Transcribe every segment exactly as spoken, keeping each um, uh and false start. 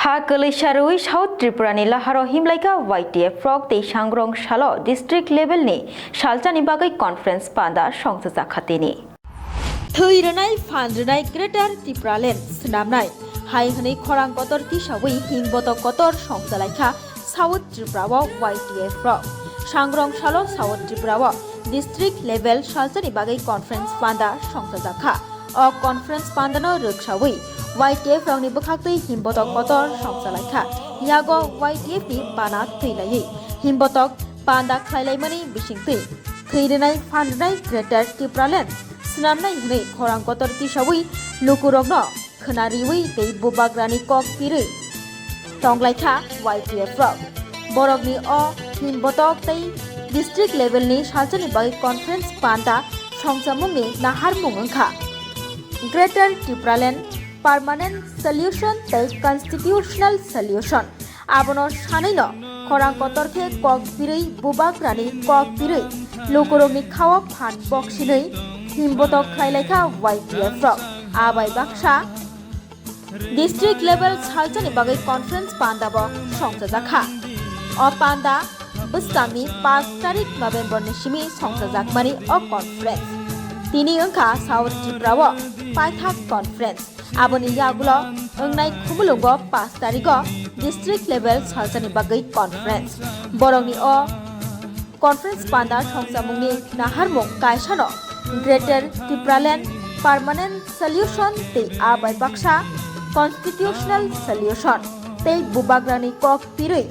Ha kwlwi sarwi South Tripura ni laharo himlaika Y T F rok tei sangrong salo district level ni salsa ni bagwi conference panda songchajak kha tini. Thwi rwnai, phan rwnai, Greater Tipraland swnamnai hai hwnwi khorang kotor tisawi himbotok kotor songchalaikha South Tripura o Y T F rok. Sangrong salo South Tripura o district level salsa ni bagwi conference panda songchajak kha. O conference pandano rwksawi Y T F rokni bwkhaktwi himbotok kotor songchalaikha. Yago Y T F ni bana twilaiwi himbotok panda khlailaimani bisingtwi thwi rwnai, phan rwnai, Greater Tipraland swnamnai hwnwi khorang kotor tisawi lukurokno khwnariwi tei bubagrani kok pirwi tonglaikha Y T F rok. Borokni o himbotok tei district level ni salsa ni bagwi conference panda songchamung ni naharmung wngkha Greater Tipraland Permanent Solution tei Constitutional Solution. Abono sanwi no khorang kotor khe kok pirwi, bubagrani kok pirwi, lukurokni khao phan boksinwi himbotok khlailaikha Y T F rok. Abai baksa district level salsa ni bagwi conference panda bo songchajak kha. O panda bwskangni paanch tarik November ni simi songchajakmani o conference. Tini wngkha South Tripura o paithak conference. Aboni yagulo wngnai Khumulwngo paanch tarigo district level salsa ni bagwi conference. Borokni o conference panda songchamungni naharmung kaisano Greater Tipraland Permanent Solution tei abai baksa Constitutional Solution tei bubagrani kok pirwi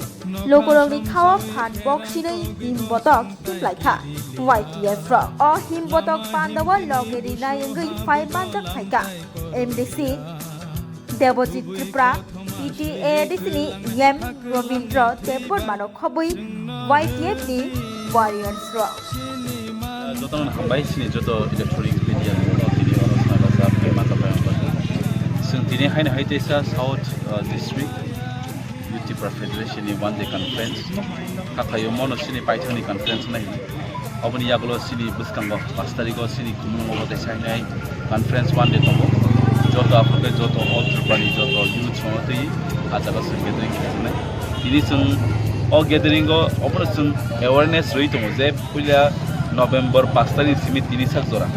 lukurokni khao phan boksinwi himbotok himlaikha Y T F rok. O himbotok pandao loge rinai wngwi phai manjak phaikha M D C Debojit Tripura, T T A A D C ni E M Robindra Debbarmano khobwi Y T F ni warriors rok. Jotono hambai sini joto electronic media tini oro swnamjak phai manjak phai wngkha. Chwng tini haino hai teisa South, uh, District Youth Tipra Federation ni one day conference. Hakhaio mono sini paithakni conference nai. Oboni yagulo sini bwskango paanch tarigo sini Khumulwngo bo teisa hinai conference one day tongo. Joto aphuru khe joto all Tripura ni joto youth rokno twi ah jaga chwng gathering khlainai. Tini chwng o gathering o obono chwng awareness rwi tongo je puila November paanch tarikh simi tini sak jora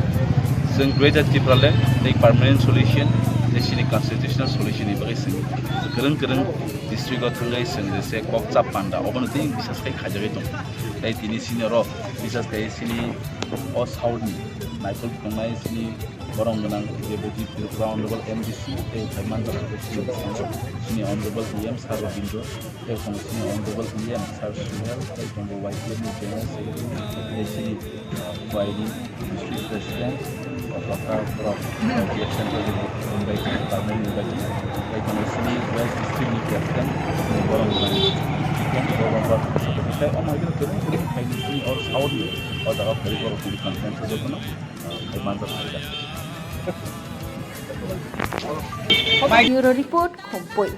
chwng Greater Tipraland tei permanent solution tei sini constitutional solution ni bagwi chwng kwrwng kwrwng district o thangwi chwng je se kok chap panda obono tei bisas khai khaijagwi tongo. Tei tini sini oro bisas khai sini o South ni naikolwi tongnai sini borok gwnang Debojit Tripura Honorable M D C tei phai manjak sini Honorable E M Sir Robindra tei tongo sini Honorable E M Sir Suhel tei tongo Y T F ni General Secretary tei sini Y D District President, o Doctor Prof. Central University, Department University, tei kono sini West District ni President, borok ni Chicken Developer Secretary, tei omo hai khe kwbang kwbang hai ni sini or South ni o jaga phai borok ni conference o jotono, ah, hai manjak phaikha. Bureau Report, Khumpui.